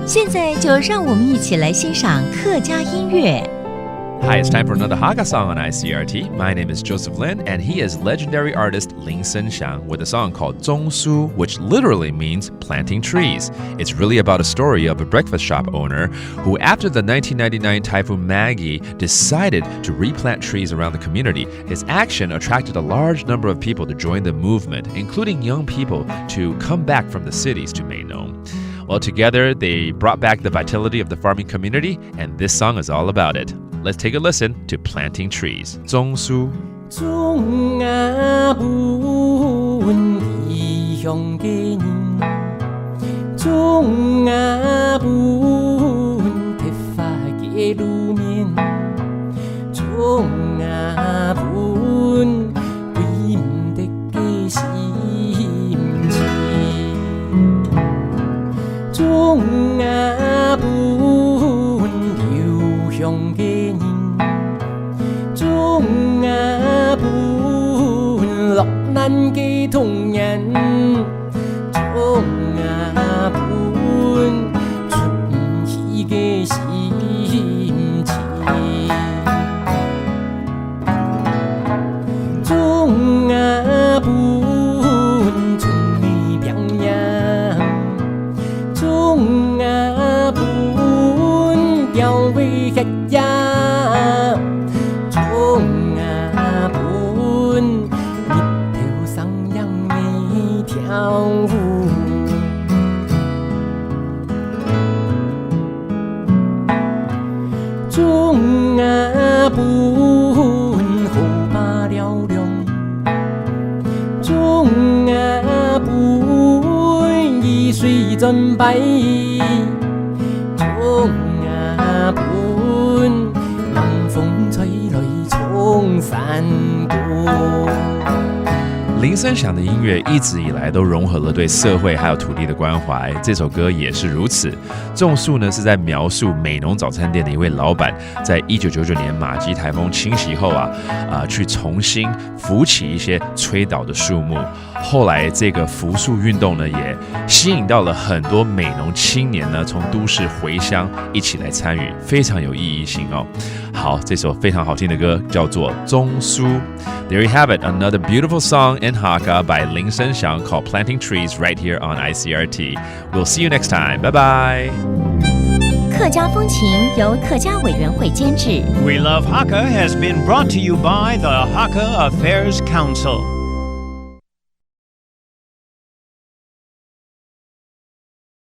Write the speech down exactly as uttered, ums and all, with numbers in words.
现在就让我们一起来欣赏客家音乐。 Hi, it's time for another Hakka song on I C R T. My name is Joseph Lin, and he is legendary artist Lin Senxiang with a song called 种树, which literally means planting trees. It's really about a story of a breakfast shop owner who, after the nineteen ninety-nine Typhoon Maggie, decided to replant trees around the community. His action attracted a large number of people to join the movement, including young people to come back from the cities to 美浓. Well, together they brought back the vitality of the farming community, and this song is all about it. Let's take a listen to Planting Trees. 种树. 种啊分異鄉个人，种啊分鐵花个路面，种啊分 个心情。种啊分留乡个人，种啊分落难个童年，种啊分出毋去个心情。 种啊分春雨表扬，种啊分鸟仔歇夜，种啊分日头生阳个跳舞。 种啊分河壩尞涼，种啊分雨水轉擺，种啊分冷风吹来冲山谷。 林森祥的音乐一直以来都融合了对社会还有土地的关怀，这首歌也是如此。《种树》呢，是在描述美浓早餐店的一位老板，在一九九九年马基台风侵袭后啊，啊，去重新扶起一些吹倒的树木。后来这个扶树运动呢，也吸引到了很多美浓青年呢，从都市回乡一起来参与，非常有意义性哦。好，这首非常好听的歌叫做《种树》。 There you have it, another beautiful song in Hakka by Lin Senxiang called Planting Trees right here on I C R T. We'll see you next time. Bye bye. 客家风情由客家委员会监制。 We Love Hakka has been brought to you by the Hakka Affairs Council.